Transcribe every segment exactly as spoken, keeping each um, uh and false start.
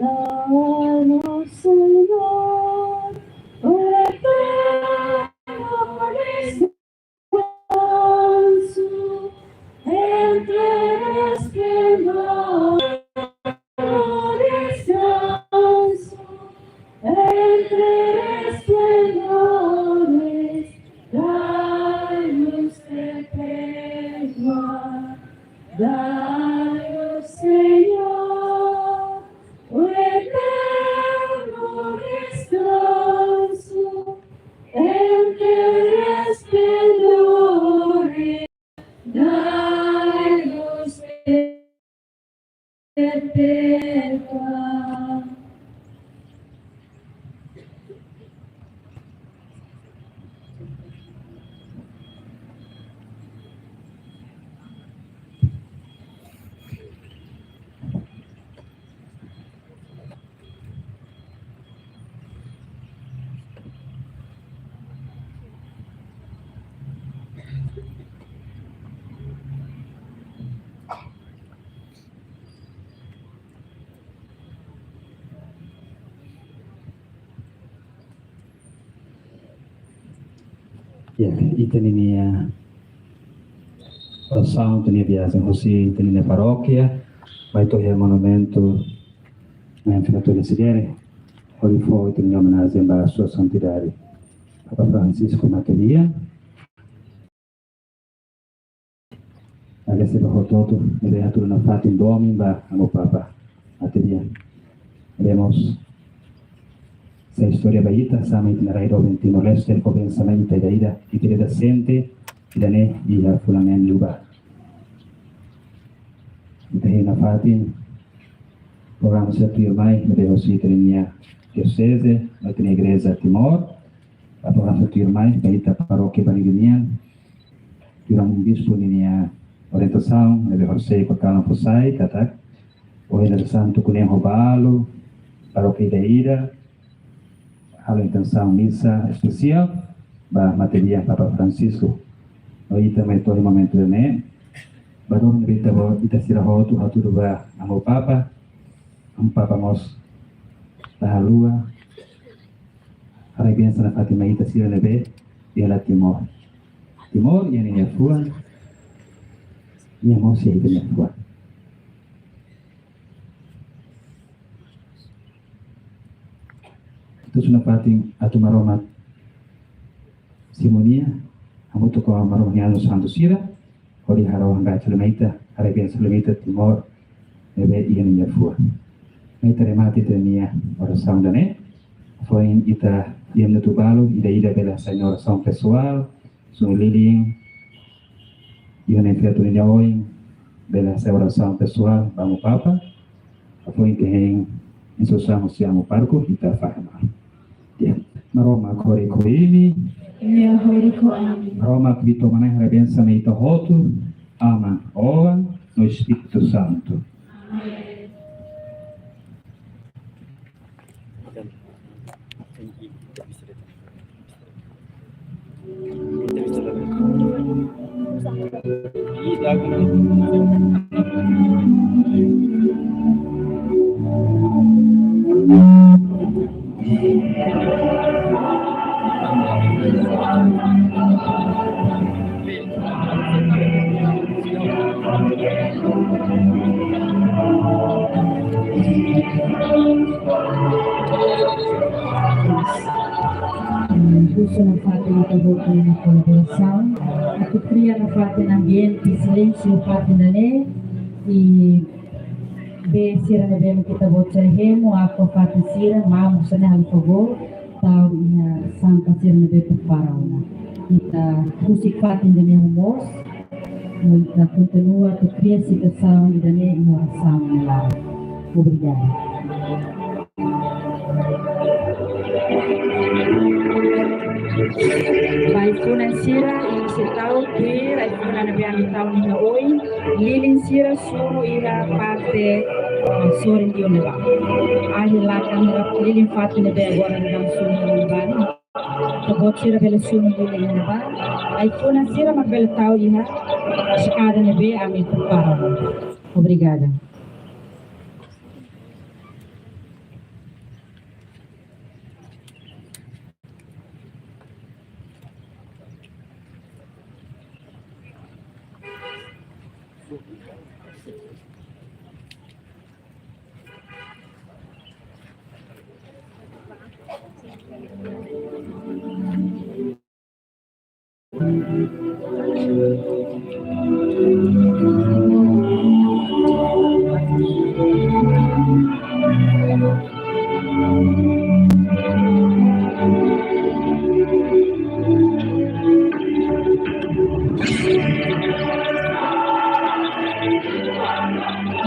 Dai-nos, Senhor, o eterno descanso entre resplendores. Descanso entre resplendores, dai-nos perpétua, dai-nos, Senhor, o eterno descanso entre resplendores, dai-nos perpétua. Ya, ita-nia orasaun, ita-nia viajen husi ita-nia parókia, ba to'o iha monumentu Na'i Fatu Desideri, hodi fó ita-nia omenajen ba Sua Santidade Papa Francisco Matebian. Agradese ba hotu-hotu ne'ebé hatudu nafatin domin ba Amu Papa Matebian. Ne'ebé mós sai istória ba ita, sama ita-nia rai doben Timor-Leste, fó bensaun ba ita ida-idak, ita-nia ida sente, ida-ne'e iha fulan neen liubá. Ita hein nafatin programa sira tuirmai ne'ebé hosi ita-nia dioseze, ita-nia Igreja Timor, ba programa sira tuirmai, ba ita parókia Banidu nian, durante bispu ninia orientasaun, ne'ebé horisehik ho kalan fó sai, katak, ohin Santu Kunen ho balu, parókia ida-idak, halo intensaun misa espesiál, ba Matebian Papa Francisco. No ita mai to'o iha momentu ne'e, ba domin ita-boot, ita sira hotu, hatudu ba Amu Papa, Amu Papa mós, la haluha, haraik bensaun nafatin mai ita sira ne'ebé iha Timor. Timor iha ninia fuan, iha mós iha ita-nia fuan. Ita husu nafatin atu Maromak simu nia, hamutuk ho Maromak nia anju santu sira, hodi halo hambaik fali mai ita, haraik bensaun fali mai ita Timor ne'ebé iha ninia fuan. Mai ita remata ita-nia orasaun ida-ne'e, foin ita iha minutu balu, ida-idak bele hasai nia orasaun pesoál, sunu lilin, iha ne'e feto ninia oin, bele hasai orasaun pesoál ba Amu Papa, foin ita hein instrusaun husi Amu Pároku, ita fahe malu. Ya, Maromak horik ho imi. Ya, horik ho ami. Maromak Kbiit-To'o Manán haraik bensaun mai ita hotu, Aman, Oan, no Espíritu Santu. Amen. Husu nafatin ita-boot nia kolaborasaun, atu kria nafatin ambiente silénsiu fatin ida-ne'e, i bee sira ne'ebé ita-boot sira hemu, Aqua fatin sira, mamuk sira-ne'e halo favór, tau iha sampah sira ne'ebé prepara ona. Ita husik fatin ida-ne'e ho moos, no ita kontinua atu kria situasaun ida-ne'e iha orasaun nia laran. Obrigada. Ba ai-funan sira, imi sei tau tuir ai-funan ne'ebé ami tau nia oin, lilin sira sunu iha parte, eh, sorin liu ne'ebá. Ahi lakan lilin fatin ne'ebé agora daudaun sunu iha ne'ebá ne'e. Ita-boot sira bele sunu lilin iha ne'ebá. Ai-funan sira mak bele tau iha eskada ne'ebé ami prepara. Obrigada.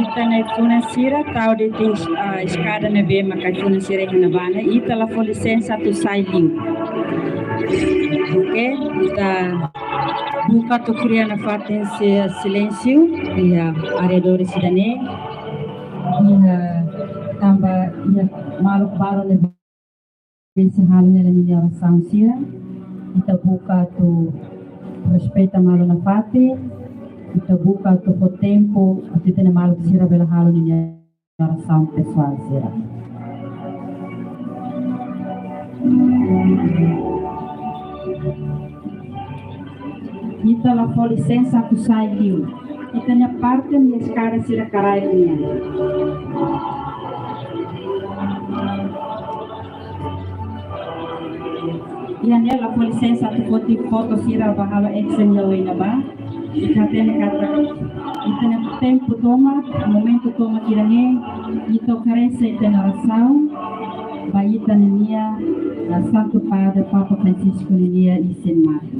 Ita-nia ai-funan sira tau de'it, ah, eskada ne'ebé mak ai-funan sira iha ne'ebá ne'e, ita la fó lisensa atu sai liu. Oke, ita buka atu kria nafatin si-, silénsiu iha arredores ida-ne'e, iha tanba iha maluk balu ne'ebé sei halo hela ninia orasaun sira. Ita buka atu respeita malu nafatin, ita buka atu fó tempu atu ita-nia maluk sira bele halo ninia orasaun pesoál sira. Ita la fó lisensa atu sai liu. Ita-nia parte nia eskada sira karaik nian. Iha ne'e la fó lisensa atu foti foto sira ba halo action iha oin ne'ebá. Ita hatene katak ita-nia tempu tomak, momentu tomak ida-ne'e, ita oferese ita-nia orasaun ba ita-nia, ah, Santu Padre Papa Francisco ninia isin-mate.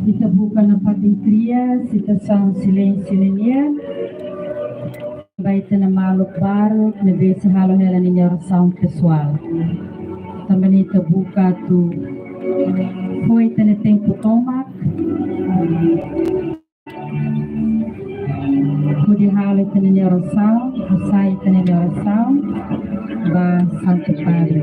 Ita buka nafatin kria situasaun silénsiu nian ba ita-nia maluk balu ne'ebé sei halo hela ninia orasaun pesoál. Tanba ne'e ita buka atu fó ita-nia tempu tomak hodi halo ita-nia orasaun, hasai ita-nia orasaun ba Santu Padre.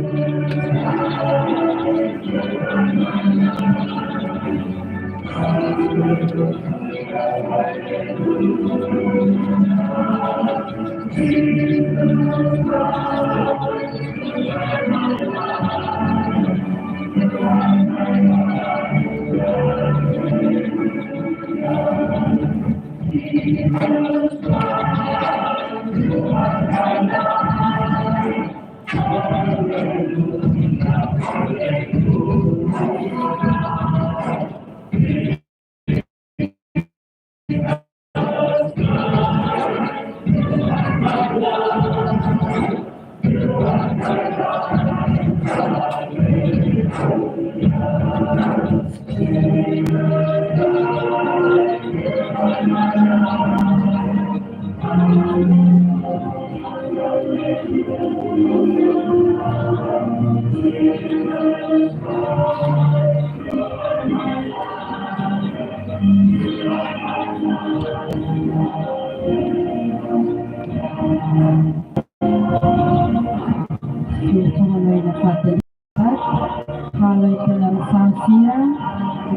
Halo ita-nia orasaun sira,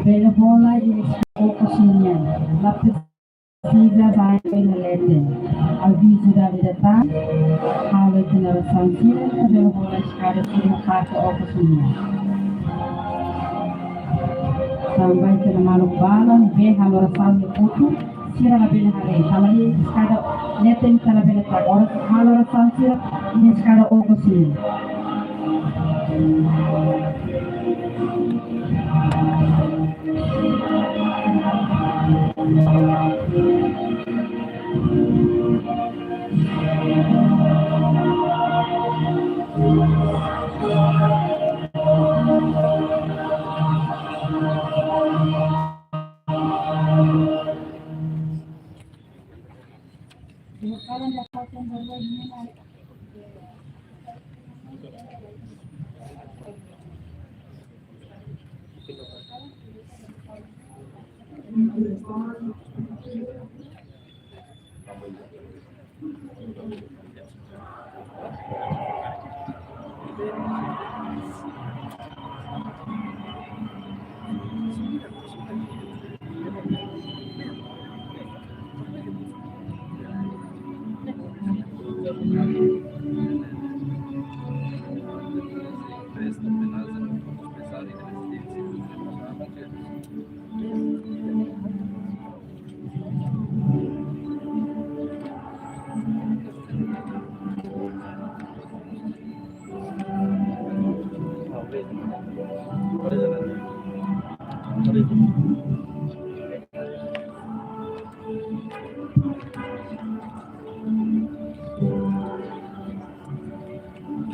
bele hola iha okos nian. La presiza sai iha leten. Avizu dada ida tan, halo ita-nia orasaun sira, bele hola eskada sira parte okos nian. Tanba ita-nia maluk balu ne'ebé halo orasaun iha kotuk, sira labele haree. Tanba ne'e eskada ne'e ita labele taka. Ora halo orasaun sira, ne'e eskada okos liu.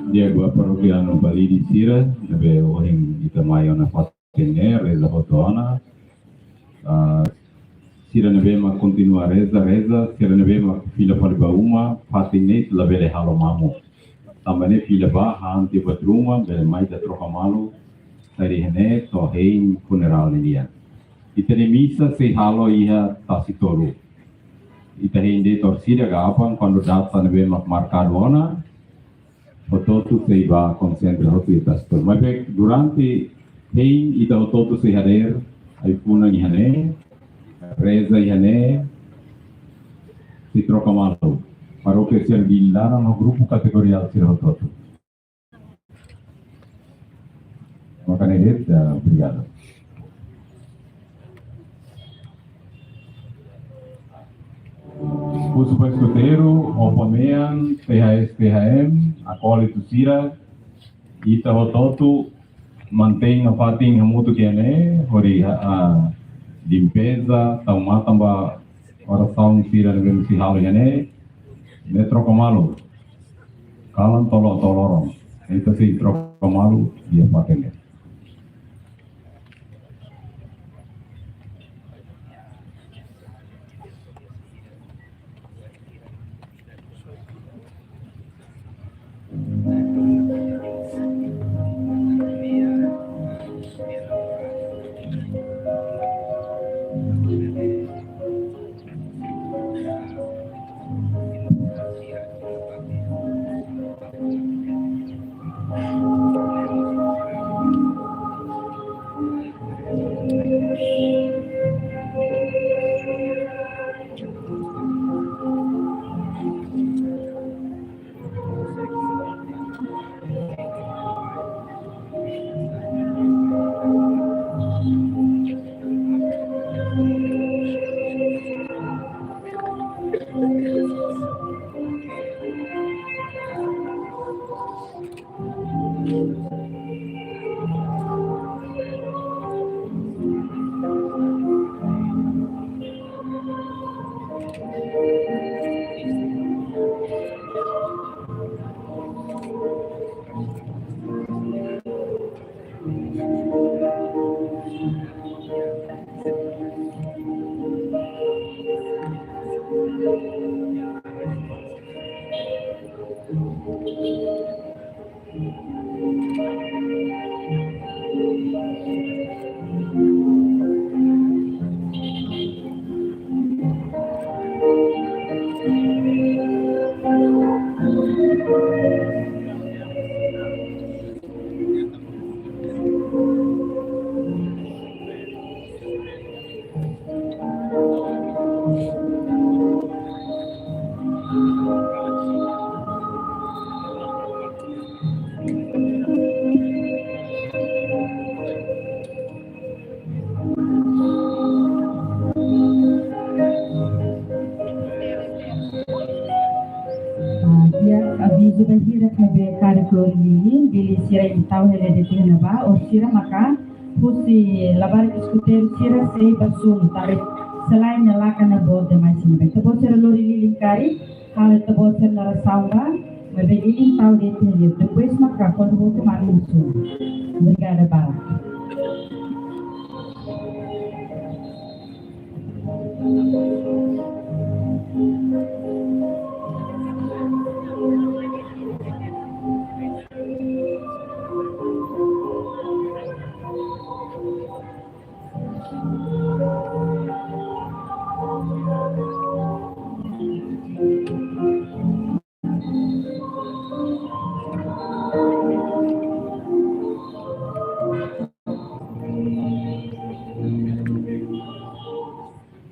Di'ak ba parokianu Balide sira, ne'ebé ohin ita mai ona fatin ne'e, reza hotu ona. Ah, sira ne'ebé mak kontinua reza, reza, sira ne'ebé mak fila fali ba uma, fatin ne'e labele halo mamuk. Tanba ne'e fila ba, han tiha buat ruma, bele mai ita troka malu, saida iha ne'e, to'o hein funerál nian. Ita-nia misa sei halo iha Tasi Toru. Ita hein de'it orsida ka aban, kuandu data ne'ebé mak markadu ona, hotu-hotu sei bá konsentra hotu iha Tasi Toru. Maibé durante hein ita hotu-hotu sei hadeer, ai-funan iha ne'e, reza iha ne'e, sei troka malu. Parókia sira-nia laran no grupu kategoriál sira hotu-hotu. Maka ne'e de'it, eh, obrigadu. Husu ba eskuteiru, OPA mean, T H S, T H M, akólitu sira, ita hotu-hotu mantein nafatin hamutuk iha ne'e, hodi, ah, limpeza, tau matan ba orasaun sira ne'ebé mak sei halo iha ne'e, ne'e troka malu. Kalan to'o loron, to'o loron. Ita sei troka malu iha fatin ne'e. Lilin sira ita tau hela de'it iha ne'ebá, ou sira maka husi labarik eskuteiru sira sei bá sunu, tanba selae nia lakan ne'e boot demais iha ne'ebá. Ita-boot sira lori lilin karik, halo ita-boot sira-nia orasaun ba, maibé lilin tau de'it iha ne'ebá. Depois maka kuandu hotu mak atu sunu. Obrigada barak.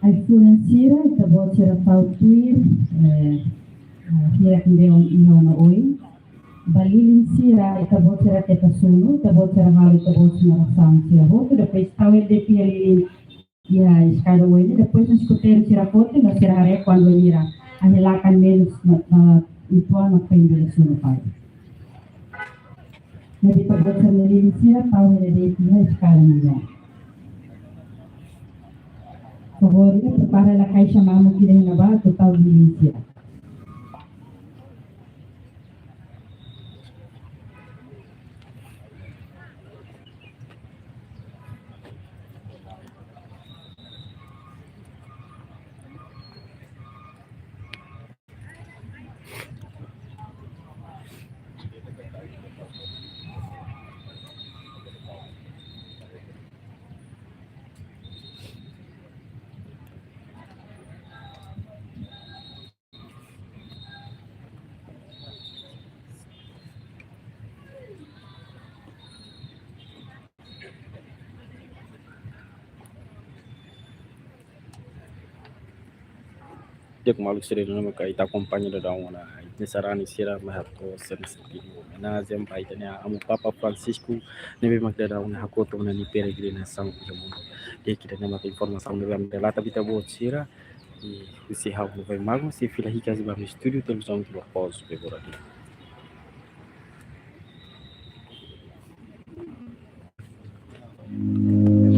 Ai-funan sira, ita-boot sira tau tuir, eh, eh, hirak ne'ebé iha ona oin. Ba lilin sira, ita-boot sira keta sunu, ita-boot sira halo ita-boot sira-nia orasaun sira hotu, depois tau hela de'it iha lilin iha eskada oin, depois eskuteiru sira hotu, no sira haree kuandu mira nia lakan menus, no, no, uitoan no pembele sunu fali. Ne'ebé ita-boot sira-nia lilin sira tau hela de'it iha eskada nian. Favór ida, prepara hela kaixa mamuk ida iha ne'ebá atu tau lilin sira. Di'ak, maluk sira, ne'e maka ita akompaña daudaun ona, ita sarani sira mai hato'o sira-nia sentidu omenajen ba ita-nia Amu Papa Francisco, ne'ebé maka daudaun ona hakotu ona nia peregrinasaun iha mundu. Di'ak, ida-ne'e maka informasaun ne'ebé ami relata ba ita-boot sira, i husi ha'u Novai Mago, sei fila hikas ba ami estúdiu, televizaun Timor Post, Bebora.